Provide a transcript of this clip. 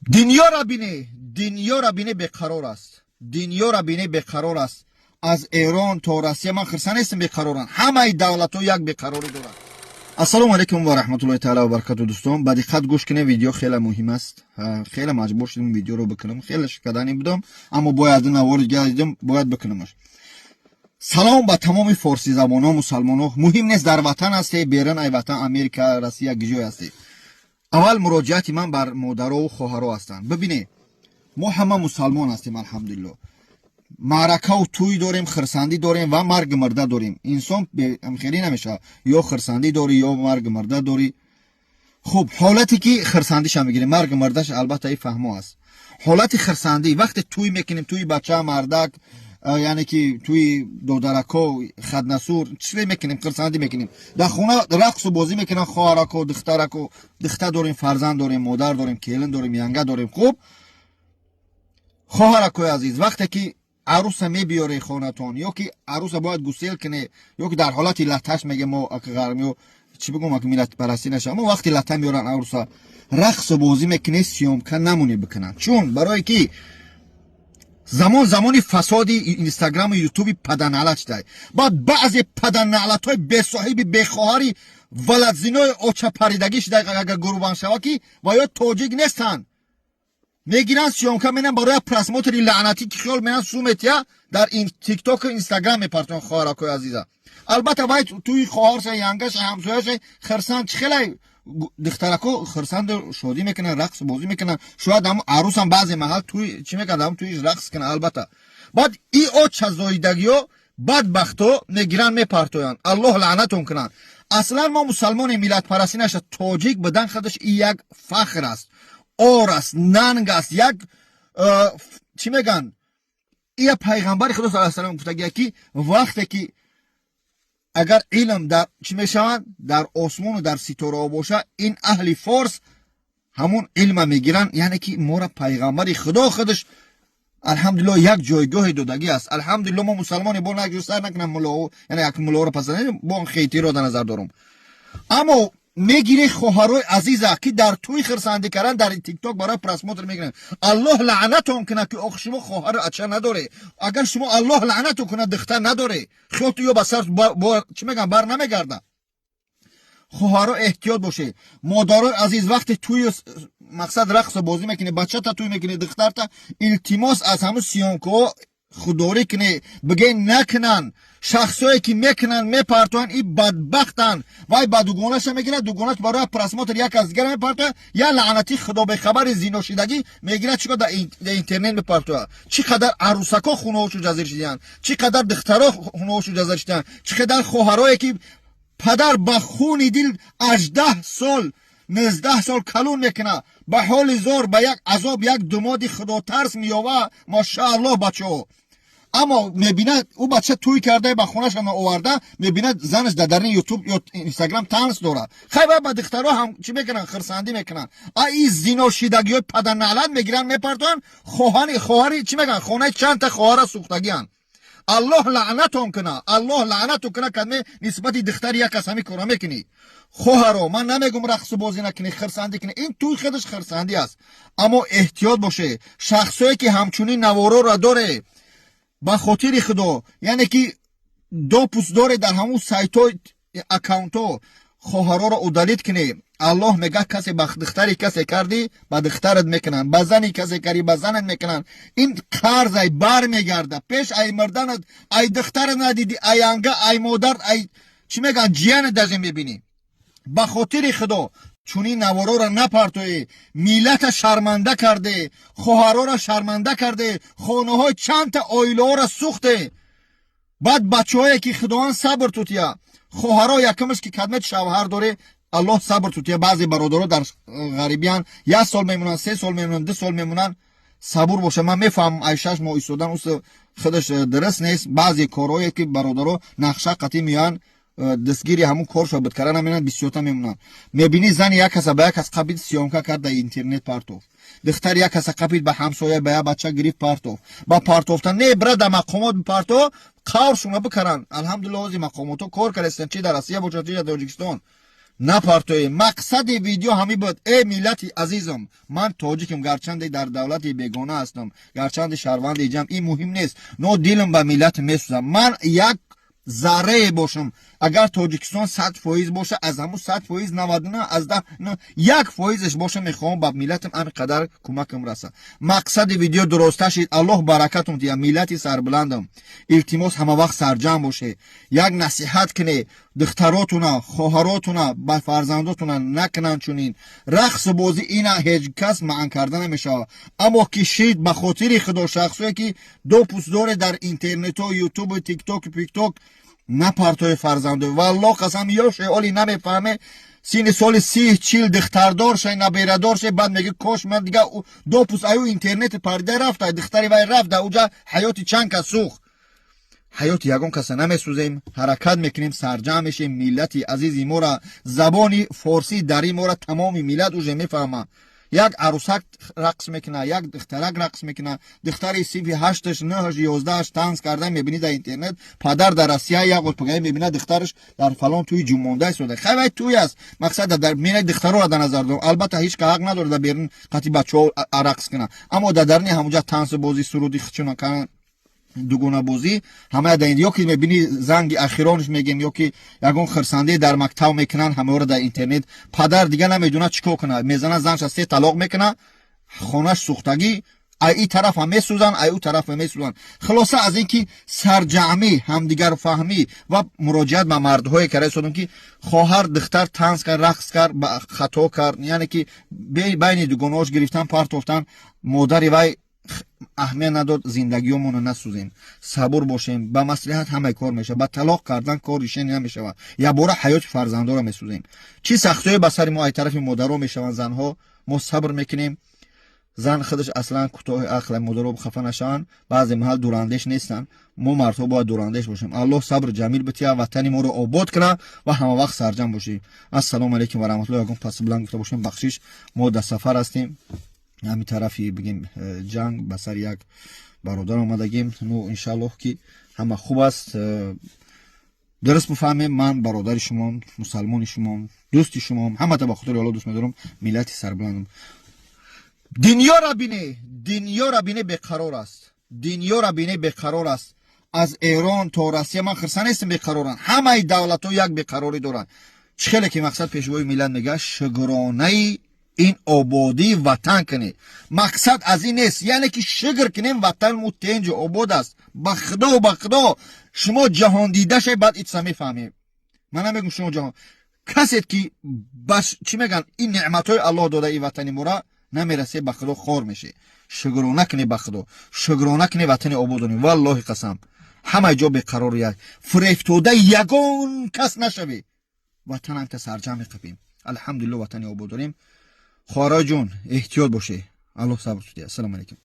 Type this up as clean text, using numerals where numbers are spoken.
Дунёра бине, дунёра бине, беқарор аст. Дунёра бине, беқарор аст. Аз Эрон то Россия ман хирсан нестам, беқароранд. Ҳамаи давлатҳо як беқарорӣ доранд. Ассалому алайкум ва раҳматуллоҳи таала ва баракату. Дӯстон, ба диққат гӯш кунед, видео хеле муҳим аст. Хеле маҷбур шудем видеоро бикунам, хеле шикаданӣ будам, аммо бояд навори дига дидам, бояд бикунамаш. Салом ба тамоми форсизабонҳо, мусалмонҳо. Муҳим нест, дар ватан ҳасте, берун ай ватан, Америка, Россия, гиҷой ҳасте. Аввал муроҷиати ман бар модарову хоҳаро ҳастанд. Бибине, мо ҳама мусалмон ҳастем, алҳамдулилло. Маъракаву тӯй дорем, хирсандӣ дорем ва марги мурда дорем. Инсон хеле намешавад, ё хирсандӣ дорӣ, ё марги мурда дорӣ. Хуб, ҳолате ки хирсандиша мегирем, марги мурдаш албатта и фаҳмо аст. Ҳолати хирсандӣ, вақте тӯй мекунем, тӯи бача, мардак, яъне ки тӯи додарако, хаднасур чизе мекунем, хирсандӣ мекунем, дар хона рақсу бозӣ мекунанд хоҳарако, духтарако. Духтар дорем, фарзанд дорем, модар дорем, келин дорем, янга дорем. Хуб, хоҳаракои азиз, вақте ки арӯса мебиёре хонатон, ё ки арӯса бояд гусел куне, ё ки дар ҳолати латаш меге, мо ғармиё чӣ бигӯм, аки миллатпарастӣ наша, аммо вақти лата меёранд арӯса, рақсу бозӣ мекуне, съёмка намоне бикунанд. Чун барое ки замон замони фасоди Инстаграму Ютуби паданалат шудай. Баъд баъзе паданалатҳои бесоҳиби, бехоҳари, валадзинои очапаридагӣ шудай, агар гурубан шава ки ва ё тоҷик нестанд, мегиранд, съёмка менан барои просмотри лаънатӣ, ки хиёл менан суметия, дар Тиктоку Инстаграм мепартоян. Хоҳаракои азиза, албатта, вай туи хоҳарша, янгаша, ҳамсояша хирсанд, чӣ хелай духтарако хирсанду шодӣ мекунанд, рақс бозӣ мекунанд. Шояд ҳам арӯсам баъзе маҳал туи чӣ мекард, ҳам туи рақс кунад, албатта. Баъд и оча зоидагиё, бадбахто мегиранд, мепартоянд. Аллоҳ лаънатон кунанд. Аслан мо мусалмони, миллатпарастӣ наша, тоҷик будан худаш и як фахр аст, ор аст, нанг аст, як чӣ мегӯянд, ия пайғамбари Худо саллаллоҳу алайҳи васаллам гуфтагия, ки вақте ки агар илм дар чӣ мешаванд, дар осмону дар ситораҳо бошад, ин аҳли форс ҳамун илма мегиранд. Яъне ки мора пайғамбари Худо худаш, алҳамдулилло, як ҷойгоҳе додагӣ аст. Алҳамдулилло, мо мусалмоне. Бо як сар накунам муллоҳо, яъне як муллоҳоро пас бо хейтиро дар назар дорам. Аммо мегири, хоҳарои азиза, ки дар тӯй хирсандӣ кардан дар Тикток барои просмотр мегиранд. Аллоҳ лаънатон кунад, ки ох, шумо хоҳару ача надоре. Агар шумо, Аллоҳ лаънатон кунад, духтар надоре, хиёлту ё ба сар чӣ мегӯям, бар намегарда. Хоҳаро, эҳтиёт бошед. Модарои азиз, вақте тӯи мақсад рақсу бозӣ мекунӣ, бачата тӯй мекунӣ, духтарта, илтимос, аз ҳамун съёмкаҳо худдорӣ кунӣ, бигӯй накунанд. Шахсое ки мекунанд, мепартоянд, и бадбахтанд. Вай ба дугонаша мегирад, дугонаш барои просмотр як аз дигар мепартояд. Я лаънатӣ, худобехабари зиношидагӣ мегирад, чӣ дар интернет мепартояд. Чӣ қадар арӯсако хуноҳошу ҷазир шидиянд, чӣ қадар духтаро хуноҳошу ҷазир шидиянд, чӣ қадар хоҳарое ки падар ба хуни дил 18 сол, 19 сол калон мекунад, ба ҳоли зор, ба як азоб, як думоди худотарс меёва, машааллоҳ, бачаҳо. Аммо мебинад, ӯ бача тӯй карда, ба хонаша оварда, мебинад, занаш дар дарини Ютуб ё Инстаграм танс дорад. Хай, ба духтаро ҳам чӣ мекунанд? Хирсандӣ мекунанд. А и зиношидагиҳои паданалат мегиранд, мепартоянд. Хоҳани хоҳари чӣ мегӯянд, хонаи чандта хоҳара сӯхтагианд. Аллоҳ лаънатон кунад, Аллоҳ лаънатон кунад, кадме нисбати духтари як кас ҳамин кора мекунӣ. Хоҳаро, ман намегум рақсу бозӣ накунӣ, хирсандӣ кунӣ, ин тӯй худаш хирсандӣ аст, аммо эҳтиёт боше. Шахсое ки ҳамчунин навороро доре, ба хотири Худо, яъне ки допуск доре дар ҳамун сайтҳо, аккаунтҳо, хоҳароро удалить кунӣ. Аллоҳ мега, касе ба духтари касе кардӣ, ба духтарат мекунанд, ба зани касе кардӣ, ба занат мекунанд. Ин қарз ай бар мегарда. Пеш ай мурданат ай духтарат надидӣ, ай анга, ай модар, ай чӣ мегӯянд, ҷиянат даже мебинӣ. Ба хотири Худо, чунин навороро напартоӣ. Миллата шарманда карде, хоҳароро шарманда карде, хонаҳои чандта оилаҳоро сӯхте. Баъд бачаҳое ки Худованд сабр тутия, хоҳаро, якумаш ки кадмет шавҳар доре, Аллоҳ сабр тутия. Баъзе бародаро дар ғарибиян, як сол мемонанд, 3 сол мемонанд, 2 сол мемонанд, сабур боша. Ман мефаҳмам, ай 6 моҳ истодан ус худаш дуруст нест. Баъзе корҳое ки бародаро нақша қатӣ меоянд, дастгири ҳамун коршо биткара намемонанд, бисёрта мемонанд. Мебинӣ, зани як каса ба як кас қапид, съёмка кард, дар интернет партов. Духтари як каса қапид, ба ҳамсоя, ба як бача гирифт, партов. Ба партофта не, бира дар мақомот партов, қавршуна бикаранд. Алҳамдулилло, ҳозир мақомотҳо кор кардастанд, чи дар Россия бошад, чи дар Тоҷикистон. Напартоем. Мақсади видео ҳамин буд. Э, миллати азизам, ман тоҷикам, гарчанде дар давлати бегона ҳастам, гарчанде шаҳрванди ҷамъ, ин муҳим нест, но дилам ба миллат месӯзам. Ман як заррае бошам, агар Тоҷикистон 100% боша, аз ҳамун 100% 99,1%-аш боша, мехоҳам ба миллатам ҳамин қадар кӯмакам раса. Мақсади видео дуроста шид. Аллоҳ баракатум диҳад, миллати сарбуландам. Илтимос, ҳама вақт сарҷамъ боше. Як насиҳат куне духтаротуна, хоҳаротуна, ба фарзандотуна, накунанд чунин рақсу бозӣ. Ина ҳеҷ кас маън карда намешавад, аммо ки шид, ба хотири Худо, шахсое ки допуск доре дар интернетҳо, Ютубу, Тиктоку, Пикток, напартои фарзандо. Валло қасам, ёше оли намефаҳме, синни соли 30-40 духтардор шай, наберадор шай, баъд меги: «Кош ман дига допуск». Аю интернети парида рафта, духтари вай рафта, уҷа ҳаёти чанд кас сӯхт. Ҳаёти ягон каса намесӯзем, ҳаракат мекунем, сарҷамъ мешем. Миллати азизи мора, забони форсии дари мора тамоми миллат уже мефаҳмад. Як арӯсак рақс мекунад, як духтарак рақс мекунад, духтари синфи ҳашташ, нӯҳаш, 11-аш танс карда мебинӣ дар интернет. Падар дар Россия, як пагаи мебинад, духтараш дар фалон тӯи ҷумонда истода. Хай, вай тӯй аст, мақсад мена духтароро дар назар дорам. Албатта, ҳеҷ ка ҳақ надорад дар берун қати бачаҳо рақс кунад, аммо дар дарни ҳамунҷа тансу бозӣ, суруди хичуна, дугонабозӣ ҳамая дар ё ки мебинӣ, занги ахиронш мегем, ё ки ягон хирсандӣ дар мактаб мекунанд, ҳамаро дар интернет. Падар дига намедонад чӣ кор кунад, мезана занша, се талоқ мекунад, хонаш сӯхтагӣ, ай и тараф ҳам месӯзанд, ай ӯ тараф ҳам месӯзанд. Хулоса, аз ин ки сарҷамъӣ, ҳамдигарфаҳмӣ ва муроҷиат ба мардҳое карда истодам, ки хоҳар, духтар танс кард, рақс кард, хато кард, яъне ки байни дугонаҳош гирифтан, партофтан, модари вай аҳамият надод. Зиндагиёмонро насӯзем, сабур бошем, ба маслиҳат ҳамаи кор мешавад. Ба талоқ кардан кор решение намешавад, якбора ҳаёти фарзандоро месӯзем. Чӣ сахтиҳое ба сари мо ай тарафи модаро мешаванд, занҳо, мо сабр мекунем. Зан худаш аслан кӯтоҳи ақл, модаро хафа нашаванд, баъзе маҳал дурандеш нестанд. Мо мардҳо бояд дурандеш бошем. Аллоҳ сабр ҷамил бития, ватани моро обод кунад ва ҳама вақт сарҷам бошем. Ассалому алайкум ва раҳматуллоҳ. Ягон пас буланд гуфта бошем, бахшиш. Мо дар сафар ҳастем, ҳамин тарафи бигем ҷанг ба сари як бародар омадагим. Ну, иншааллоҳ, ки ҳама хуб аст. Дуруст бифаҳмем, ман бародари шумом, мусалмони шумом, дӯсти шумом, ҳамата ба хотири Аллоҳ дӯст медорам. Миллати сарбуландам, дунёра бине, дунёра бине, беқарор аст, дунёра бине, беқарор аст, аз Эрон то Россия. Ман хирса нестам, беқароранд ҳамаи давлатҳо, як беқарорӣ доранд. Чӣ хеле ки мақсад пешвои миллат мегӯяд: «Шукронаи ин ободии ватан кунед». Мақсад аз ин нест, яъне ки шукр кунем, ватанму тенҷу обод аст. Ба Худо, ба Худо, шумо ҷаҳондида шай, баъд итса мефаҳмем. Ман намегум шумо ҷаҳон касед ки чӣ мегӯянд, ин неъматҳои Аллоҳ дода ин ватани мора намерасе, ба Худо, хор меше. Шукрона кунед, ба Худо шукрона кунед, ватани обод дорем. Валлоҳи қасам, ҳамаи ҷо беқарору як фирефтода ягон кас нашавед. Ватанам та сарҷам меқапем, алҳамдулилло, ватани обод дорем. Хоҳарои ҷон, эҳтиёт боше, Аллоҳ сабр тудия. Ассалому алайкум.